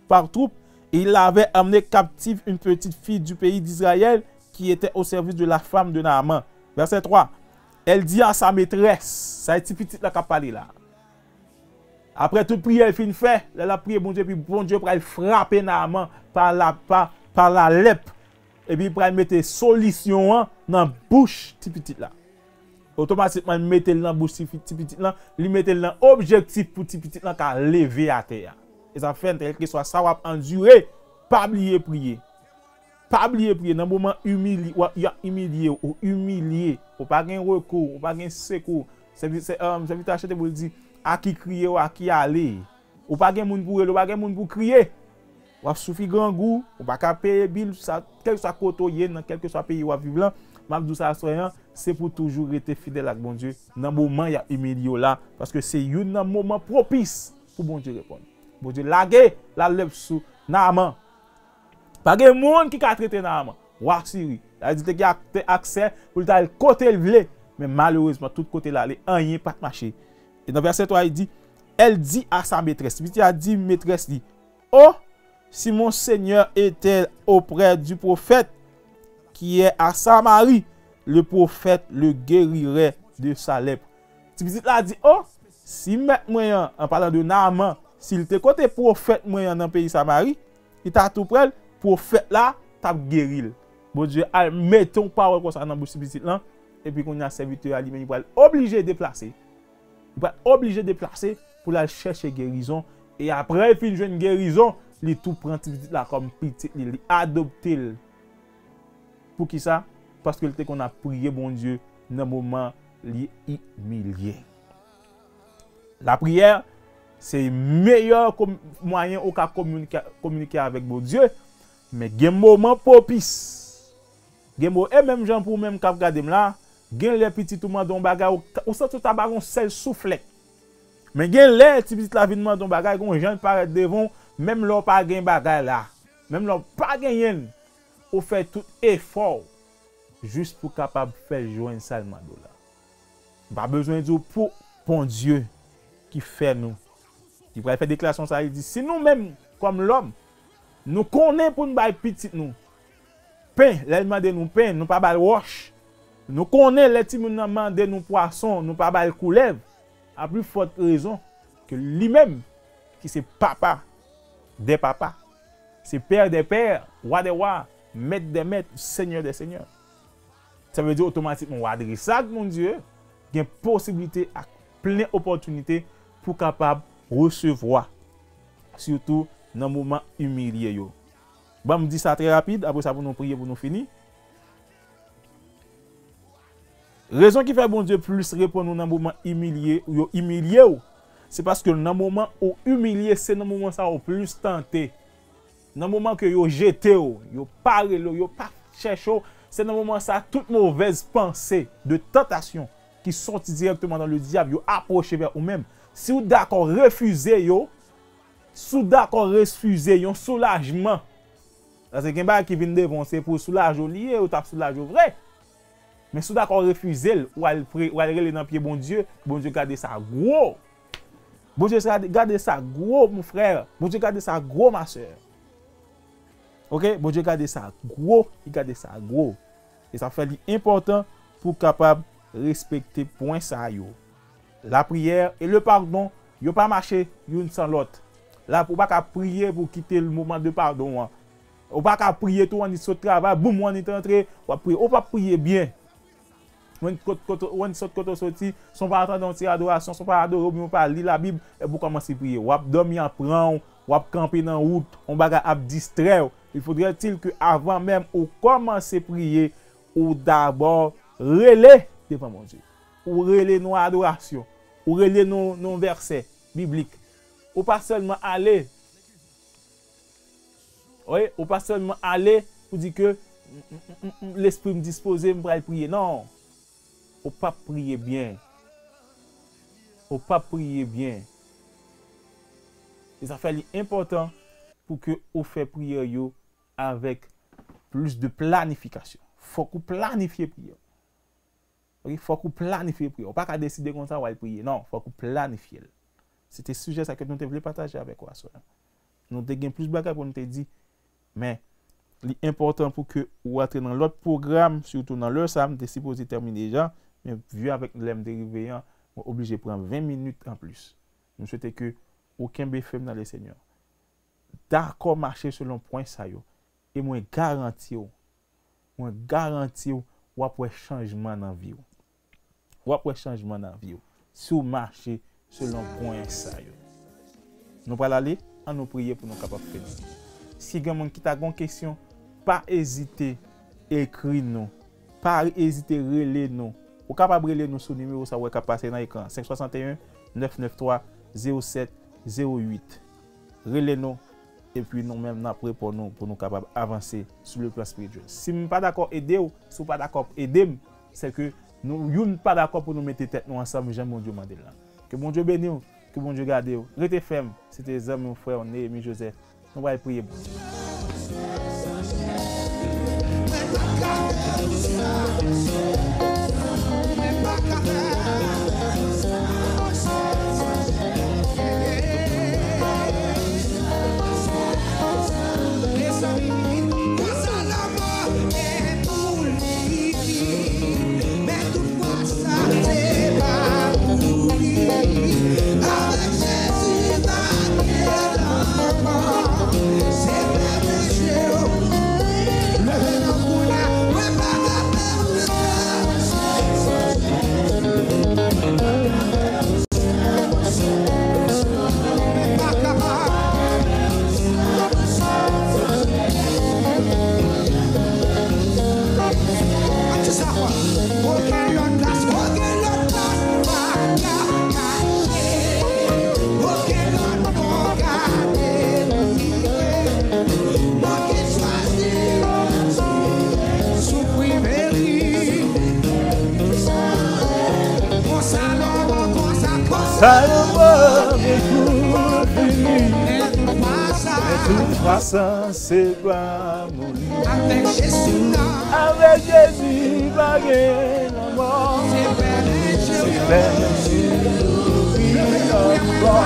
par troupes, et ils avaient amené captive une petite fille du pays d'Israël qui était au service de la femme de Naaman. Verset trois, elle dit à sa maîtresse, sa e ti pitit la k ap pale la. Apre tout priyè l fin fè, lè l ap priye Bondye, epi Bondye pral frape Naaman pa la, pa, pa lalèp. Epi li pral mete solisyon an nan bouch ti pitit la. Otomatikman, li mete l nan bouch ti, ti pitit lan, li mete l nan objektif pou ti pitit lan ka leve atè a. E sa fè, kèlkeswa sa w ap andire, pa bliye priye. Pa bliye priye. Nan moman imilye, w ap, y ap imilye w, ou imilye, ou pa gen rekou, ou pa gen sekou. Sèvi-, sè-, um, sèvitè a chante pou l di, a ki kriye w, a ki ale. Ou pa gen moun pou rele, ou pa gen moun pou kriye. W ap soufri grangou, ou pa ka peye bil, sa, kèlkeswa kote w ye, nan kèlkeswa peyi w ap viv lan, m ap di w sa aswè an, se pou toujou rete fidèl ak Bondye nan moman y ap imilye w la, paske se youn nan moman pwopis pou Bondye reponn. Bondye lage lalèp sou Naaman. Pa gen moun ki ka trete Naaman, wa Siri. Sa vle di, te gen ak-, te aksè pou l ta al kote l vle. Men malerezman, tout kote l ale, anyen pa t mache. E nan vèsè twa, li di, elle dit à sa maîtresse. Pitit la di metrès li, oh, si mon Seigneur était auprès du prophète qui est à Samarie, le prophète le guérirait de sa lèpre. Ti pitit la di, oh, si mèt mwen an, an palan de Naaman, si l te kote pwofèt mwen an nan peyi Samari, li ta tou prè l, pwofèt la t ap geri l. Bondye al mete yon pawòl konsa nan bouch ti pitit lan, epi kounye a sèvitè a li menm li pral oblije deplase. Li pral oblije deplase pou l al chèche gerizon. E apre l fin jwenn gerizon, li tou pran ti pitit la kòm pitit li, li adopte l. Poukisa? Paske l te konn ap priye Bondye nan moman li imilye. Lapriyè, se meyè kom-, mwayen ou ka kominike, kominike avèk Bondye, men gen moman pwopis. Gen mo-, e menm jan pou ou menm k ap gade m la, gen lè pitit ou mande yon bagay, ou, ou santi ou ta ba l yon sèl souflèt. Men gen lè ti pitit la vin mande yon bagay, gen yon jan l parèt devan w, menm lè w pa gen bagay la, menm lè w pa genyen l, ou fè tout efò w jis pou kapab fè l jwenn sa l mande w la. M pa bezwen di w pou Bondye ki fè nou. Li pral fè deklarasyon sa, li di, si nou menm, kòm lòm, nou konnen pou n bay pitit nou pen, lè l mande nou pen, nou pa ba l wòch. Nou konnen lè timoun nan mande nou pwason, nou pa ba l koulèv. A pli fòt rezon ke li menm, ki se papa dè papa, se pè dè pè, wa dè wa, mèt dè mèt, senyè dè senyè. Sa vle di otomatikman w adrese ak Bondye, gen posiblite ak plen opòtinite pou kapab resevwa, sitou nan moman imilye yo. Ban m di sa trè rapid, apre sa pou nou priye, pou nou fini. Rezon ki fè Bondye plis reponn ou nan moman imilye, ou yo imilye w, se paske nan moman ou imilye, se nan moman sa ou plis tante. Nan moman ke yo jete w, yo pa rele w, yo pa chèche w, se nan moman sa tout movèz panse de tantasyon ki sòti dirèkteman nan le dyab yo apwoche vè ou menm. Si w dakò refize yo, si w dakò refize yon soulajman, paske gen bagay ki vin devan w, se pou soulaje w li ye, yo t ap soulaje w vre. Men si w dakò refize l, w al pre-, w al rele nan pye Bondye, Bondye gade sa gwo. Bondye sa gade sa gwo, mon frè. Bondye gade sa gwo, ma sè. Oke? Bondye gade sa gwo, li gade sa gwo. E sa fè li enpòtan pou w kapab respekte pwen sa yo. Lapriyè e le padon, yo pa mache youn san lòt. La, ou pa ka priye pou kite moman de padon an. Ou pa ka priye tou, w annik sot travay, boum, w annik rantre, w ap priye. Ou p ap priye byen. W annik kot-, kot-, w annik sot kote w soti, san w pa tande yon ti adorasyon, san w pa adore, oubyen w pa li Labib, epi w kòmanse priye. W ap dòmi an pran w, w ap kanpe nan wout, yon bagay ap distrè w. Il faudrait-il que, avan menm ou kòmanse priye, ou dabò rele devan Bondye. Ou rele nan adorasyon. Ou rele nan, nan vèsè biblik. Ou pa sèlman ale. Wi, ou pa sèlman ale pou di ke, "M, m, m, m, lespri m dispoze, m pral priye." Non. Ou p ap priye byen. Ou p ap priye byen. E sa fè li enpòtan pou ke ou fè priyè yo avèk plis de planifikasyon. Fòk ou planifye priyè. Ok? Fòk ou planifye priyè. Ou pa ka deside konsa w al priye. Non, fòk ou planifye l. Se te sijè sa ke nou te vle pataje avèk ou aswè a. Nou te gen plis bagay pou nou te di, men li enpòtan pou ke ou antre nan lòt pwogram, sitou nan lè sa, m te sipoze tèmine deja, men vi avèk lè m te rive an, mwen oblije pran ven minit anplis. M swete ke ou kenbe fèm nan Lesenyè. Dakò mache selon pwen sa yo. E mwen garanti w, mwen garanti w, w ap wè chanjman nan vi w. W ap wè chanjman nan vi w si w mache selon pwen sa yo. Nou pral ale, ann nou priye pou nou kapab fini. Si gen moun ki ta gen kesyon, pa ezite ekri nou. Pa ezite rele nou. Ou kapab rele nou sou nimewo sa w wè k ap pase nan ekran, senk swasanteyen, nèf nèf twa, zewo sèt, zewo uit. Rele nou, epi nou menm n ap reponn nou pou nou kapab avanse sou le plan espirityèl. Si m pa dakò ede w, si w pa dakò ede m, se ke nou youn pa dakò pou nou mete tèt nou ansanm jan Bondye mande l la. Ke Bondye beni w, ke Bondye gade w. Rete fèm. Se te zanmi w, frè w, Néhémie Joseph. Nou pral priye Bondye. Salomon gen tout fini, men tout pwasan se pa mouri. Avèk Jezi pa gen lanmò. Se pèdi, se pèdi ankò.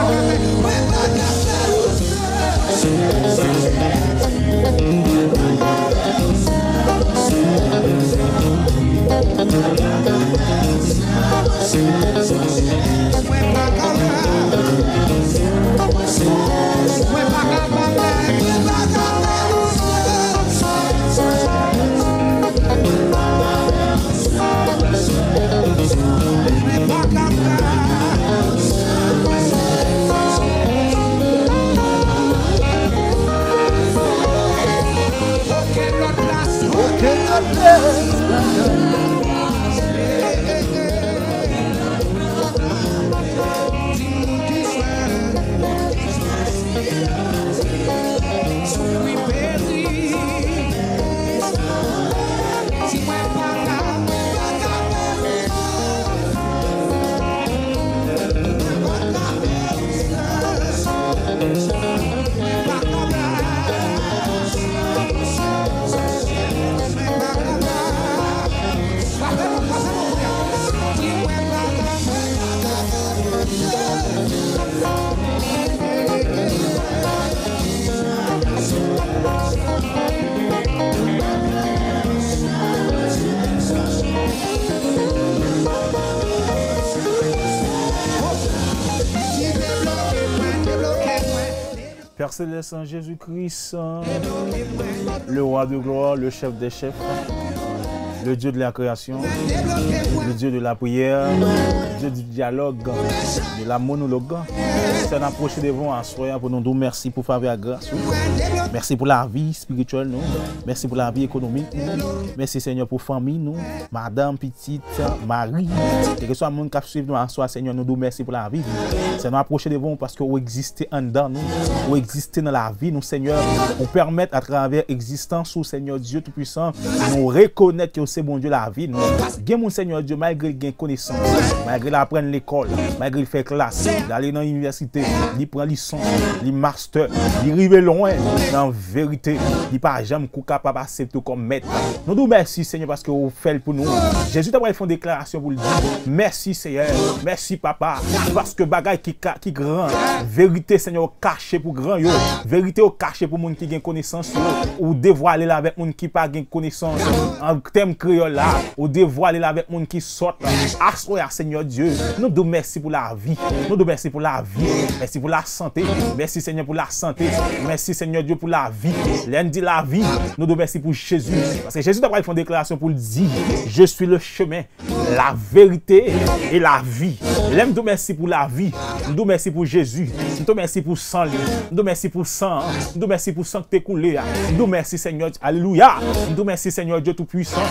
Père céleste, en Jésus-Christ, le roi de gloire, le chef des chefs, le Dieu de la création, le Dieu de la prière, le Dieu du dialogue, de la monologue. Seigneur, n apwoche devan w aswè a pou nou di w mèsi pou favè ak gras ou. Mèsi pou lavi espirityèl nou. Mèsi pou lavi ekonomik nou. Mèsi, Senyè, pou fanmi nou, madanm, pitit, mari, kèlkeswa moun k ap swiv nou aswè a, Senyè, nou di w mèsi pou lavi. Senyè, nou apwoche devan w paske ou egziste anndan nou. Ou egziste nan lavi nou, Senyè. Ou pèmèt atravè egzistans ou, Senyè Dye Toupisan, nou rekonèt ke ou se Bondye lavi nou. Gen moun, Senyè Dye, malgre l gen konesans, malgre l aprann lekòl, malgre l fè klas, l ale nan inivèsite, li pran lisans, li mastè, li rive lwen nan verite, li pa janm kou kapab aksepte w kòm mèt. Nou di w mèsi, Senyè, paske ou fè l pou nou. Jezi te pral fè yon deklarasyon pou l di, mèsi, Senyè, mèsi, Papa, paske bagay ki ka, ki gran, verite, Senyè, ou kache pou gran yo, verite ou kache pou moun ki gen konesans yo, ou devwale l avèk moun ki pa gen konesans. An tèm kreyòl la, ou devwale l avèk moun ki sòt. Aswè a, Senyè Dye, nou di w mèsi pou lavi. Nou di w mèsi pou lavi. Mèsi pou lasante. Mèsi, Senyè, pou lasante. Mèsi, Senyè Dye, pou lavi. Lè n di lavi, nou di w mèsi pou Jezi. Paske Jezi te pral fè yon deklarasyon pou l di, Je suis le chemin, la vérité et la vie. Lè m di w mèsi pou lavi, m di w mèsi pou Jezi, m di w mèsi pou san li, m di w mèsi pou san an, m di w mèsi pou san k te koule a, m di w mèsi Senyè, alelouya, m di w mèsi Senyè Dye Toupisan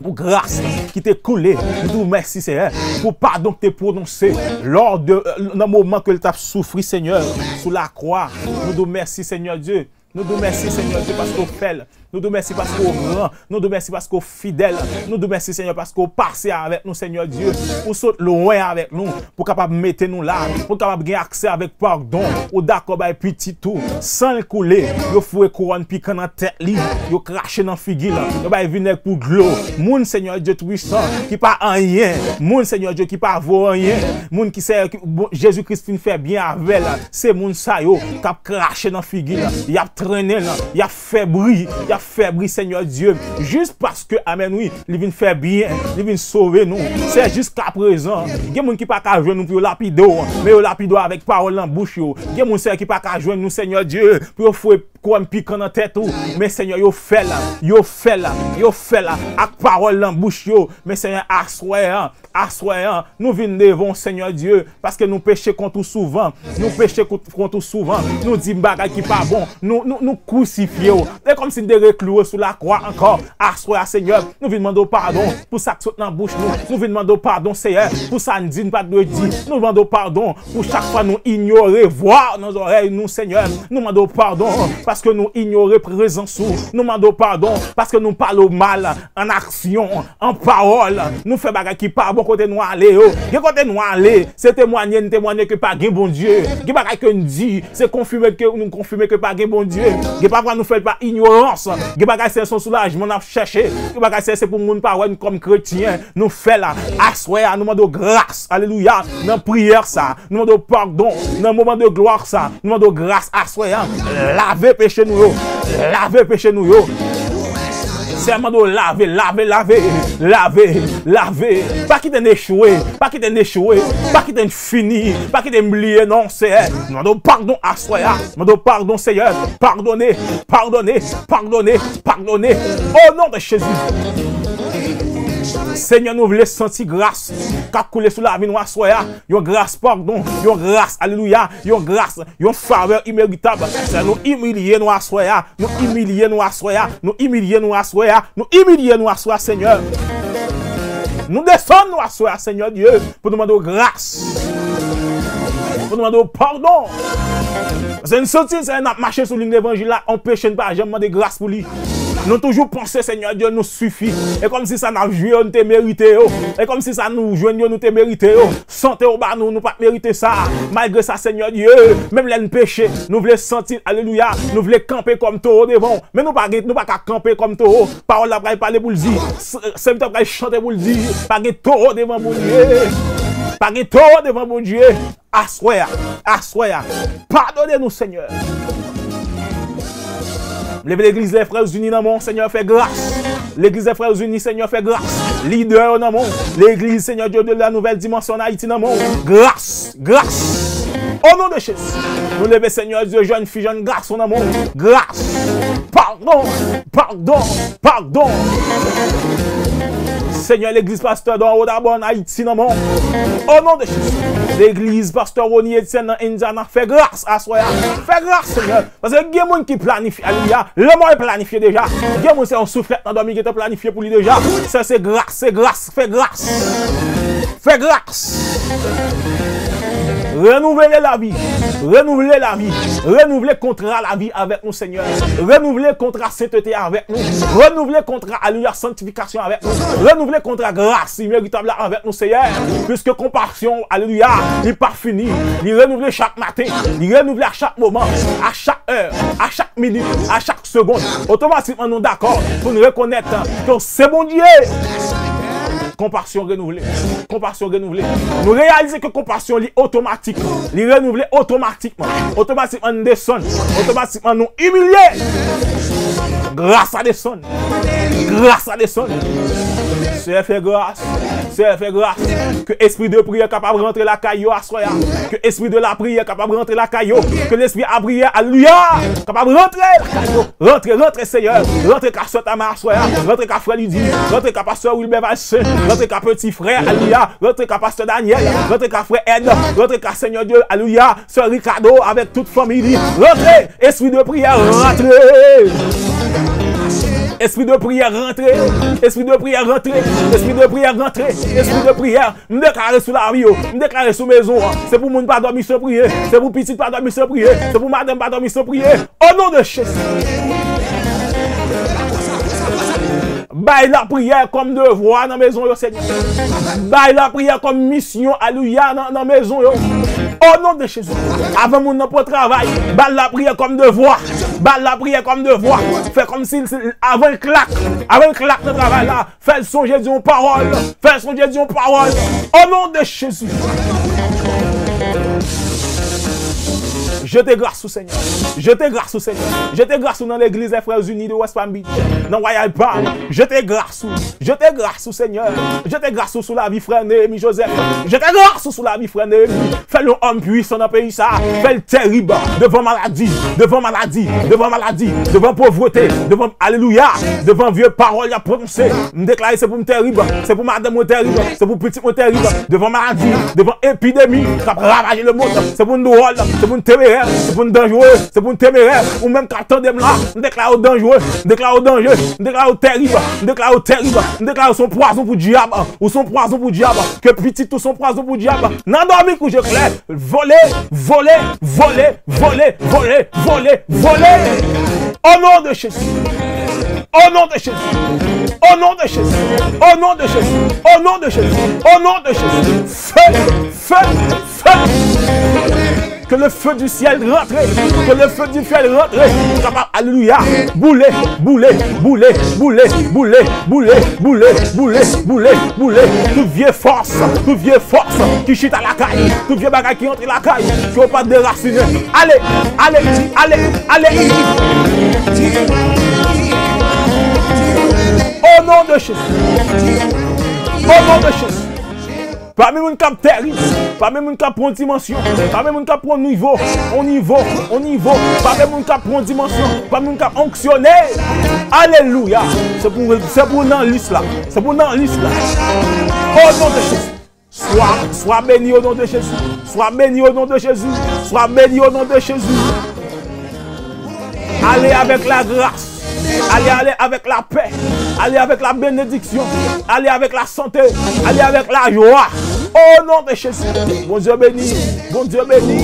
pou gras ki te koule, m di w mèsi Senyè, pou padon k te pwononse lò de, nan moman ke l t ap soufri Senyè sou lakwa, nou di w mèsi Senyè Dye. Nou di w mèsi, Senyè Dye, paske w fè l. Nou di w mèsi paske w gran. Nou di w mèsi paske w fidèl. Nou di w mèsi, Senyè, paske w pase avèk nou, Senyè Dye. Ou sot lwen avèk nou pou kapab mete nou la, pou kapab gen aksè avèk padon. Ou dakò bay pitit ou san l koule. Yo foure kouwòn pikan nan tèt li. Yo krache nan figi l. Yo bay vinèg pou dlo. Moun, Senyè Dye Toupisan, ki pa anyen. Moun, Senyè Dye, ki pa vo anyen. Moun ki, Senyè, ki, bon, Jezi Kris fin fè byen avè l. Se moun sa yo k ap krache nan figi l, y ap trennen l, y ap fè bri, y ap fè bri, Senyè Dye, jis paske, amèn, wi, li vin fè byen, li vin sove nou. Se jiskaprezan, gen moun ki pa ka jwenn nou pou yo lapide w, men yo lapide w avèk pawòl nan bouch yo. Gen moun, Senyè, ki pa ka jwenn nou, Senyè Dye, pou yo foure kouwòn pikan nan tèt ou. Men, Senyè, yo fè l, yo fè l, yo fè l ak pawòl nan bouch yo. Men, Senyè, aswè an, aswè an, nou vin devan w, Senyè Dye, paske nou peche kont ou souvan. Nou peche kont, kont ou souvan. Nou di bagay ki pa bon. Nou, nou, nou krusifye w. E kòmsi n te reklouwe sou lakwa ankò. Aswè a, Senyè, nou vin mande w padon pou sa k sot nan bouch nou. Nou vin mande w padon, Senyè, pou sa n di n pa t dwe di. Nou mande w padon pou chak fwa nou inyore vwa w nan zòrèy nou, Senyè. Nou mande w padon paske nou inyore prezans ou. Nou mande w padon paske nou pale w mal an aksyon, an pawòl. Nou fè bagay ki pa bon kote nou ale yo. Gen kote nou ale, se temwanye n temwanye ke pa gen Bondye. Gen bagay ke n di, se konfime ke nou konfime ke pa gen Bondye. Gen pafwa nou fè l pa inyorans. Gen bagay se yon soulajman n ap chèche. Gen bagay se, se pou moun pa wè n kòm kretyen. Nou fè l. Aswè a, nou mande w gras. Alelouya. Nan priyè sa, nou mande w padon. Nan moman de glwa sa, nou mande w gras aswè a. Lave peche nou yo. Lave peche nou yo. Seyè, mande w lave, lave, lave, lave, lave. Pa kite n echwe, pa kite n echwe, pa kite n fini, pa kite n bliye non, Seyè. Mande w padon aswè a. Mande w padon, Seyè. Padone, padone, padone, padone. O non de Jezi. Senyè, nou vle santi gras k ap koule sou lavi nou aswè a. Yon gras padon, yon gras, alelouya, yon gras, yon favè imeritab. Seyè, nou imilye nou aswè a. Nou imilye nou aswè a. Nou imilye nou aswè a. Nou imilye nou aswè a, Senyè. Nou desann nou aswè a, Senyè Dye, pou nou mande w gras. Pou nou mande w padon. Paske n santi, Senyè, n ap mache sou liy levanjil la, anpeche n pa janm mande gras pou li. Nou toujou panse, Senyè Dye, nou sifi. E kòmsi sa n ap jwi yo, nou te merite yo. E kòmsi sa nou jwenn yo, nou te merite yo. Sante w ba nou, nou pa t merite sa. Malgre sa, Senyè Dye, menm lè n peche, nou vle santi, alelouya, nou vle kanpe kòm towo devan w. Men nou pa gen, nou pa ka kanpe kòm towo. Pawòl la pral pale pou l di, s-, sèvitè pral chante pou l di, pa gen towo devan Bondye. Pa gen towo devan Bondye. Aswè a, aswè a, padone nou, Senyè. M leve legliz Lè Frè Ini nan men w, Senyè, fè gras. Legliz Lè Frè Ini, Senyè, fè gras. Lidè yo nan men w. Legliz, Senyè Dye de la Nouvelle Dimension en Haïti nan men w. Gras, gras. O non de Jezi. Nou leve, Senyè Dye, jèn fi, jèn gason nan men w. Gras. Padon, padon, padon. Senyè, legliz pastè Don Rodabon an Ayiti nan men w. O non de Jezi. Legliz pastè Rony Etienne nan Indiana, fè gras aswè a. Fè gras, Senyè. Paske gen moun ki planifye, alelouya. Lanmò e planifye deja. Gen moun se yon souflèt nan dòmi gentan planifye pou li deja. Sa se gras, se gras, fè gras. Fè gras. Renouvle lavi. Renouvle lavi. Renouvle kontra lavi avèk nou, Senyè. Renouvle kontra sentete avèk nou. Renouvle kontra, alelouya, sanktifikasyon avèk nou. Renouvle kontra gras imeritab la avèk nou, Senyè. Piske konpasyon, alelouya, li pa fini. Li renouvle chak maten. Li renouvle a chak moman, a chak è, a chak minit, a chak segonn. Otomatikman, nou dakò pou n rekonèt ke w se Bondye. Konpasyon renouvle. Konpasyon renouvle. Nou reyalize ke konpasyon li otomatik. Li renouvle otomatikman. Otomatikman n desann. Otomatikman nou imilye. Gras la desann. Gras la desann. Seyè fè gras. Senyè, fè gras. Ke espri de priyè kapab rantre lakay yo aswè a. Ke espri de la priyè kapab rantre lakay yo. Ke lespri a priyè, alelouya, kapab rantre lakay yo. Rantre, rantre, Senyè. Rantre ka sè Tama aswè a. Rantre ka frè Lidi. Rantre ka pastè Wilbert Valcin. Rantre ka peti frè, alelouya. Rantre ka pastè Daniel. Rantre ka frè Ed. Rantre ka Senyè Dye, alelouya. Sè Ricardo avèk tout fanmi li. Rantre! Espri de priyè, rantre! Espri de priyè, rantre! Espri de priyè, rantre! Espri de priyè, rantre! Espri de priyè, m deklare sou lavi yo, m deklare sou mezon an. Se pou moun pa dòmi san priye, se pou pitit pa dòmi san priye, se pou madanm pa dòmi san priye. O non de Jezi. Bay lapriyè kòm devwa nan mezon yo, Senyè. Bay lapriyè kòm misyon, alelouya, nan, nan mezon yo. O non de Jezi. Avan moun nan pran travay, ba l lapriyè kòm devwa. Ba l lapriyè kòm devwa. Fè kòmsi, avan l klak, avan l klak nan travay la, fè l sonje di yon pawòl. Fè l sonje di yon pawòl. O non de Jezi. Jete gras ou, Senyè. Jete gras ou, Senyè. Jete gras ou nan legliz Les Frères Unis de West Palm Beach, nan Royal Palm. Jete gras ou. Jete gras ou, Senyè. Jete gras ou sou lavi frè Nehemi Joseph. Jete gras ou sou lavi frè Nehemi. Fè l yon òm pwisan nan peyi sa. Fè l terib devan maladi, devan maladi, devan maladi, devan povrete, devan, alelouya, devan vye pawòl y ap pwononse. M deklare se pou m terib, se pou madanm mwen terib, se pou pitit mwen terib, devan maladi, devan epidemi k ap ravaje lemonn. Se pou n dwòl, se pou n temerè, se pou n danjere, se pou n temerè. Ou menm k ap tande m la, m deklare w danjere, m deklare w danje, m deklare w terib, m deklare w terib, m deklare w se yon pwazon pou dyab, ou se yon pwazon pou dyab, ke pitit ou se yon pwazon pou dyab. Nan dòmi kouje klè, vole, vole, vole, vole, vole, vole, vole. O non de Jezi. O non de Jezi. O non de Jezi. O non de Jezi. O non de Jezi. O non de Jezi. Feu, feu, feu. Que le feu du ciel rentre. Que le feu du ciel rentre. Kapab, alelouya. Boule, boule, boule, boule, boule, boule, boule, boule, boule, boule. Tout vye fòs, tout vye fòs ki chita lakay, tout vye bagay ki antre lakay, ke yo pa derasinen. Ale, ale, ale, ale. O non de Jezi. O non de Jezi. Pami moun k ap terib, pami moun k ap pran dimansyon, pami moun k ap pran nivo, on nivo, on nivo, pami moun k ap pran dimansyon, pami moun k ap onksyone. Alelouya! Se pou, se pou nan lis la. Se pou nan lis la. O non de Jezi. Swa, swa beni o non de Jezi. Swa beni o non de Jezi. Swa beni o non de Jezi. Ale avèk lagras. Ale, ale avèk lapè. Ale avèk la benediksyon. Ale avèk lasante. Ale avèk lajwa. O non de Jezi. Bondye beni. Bondye beni.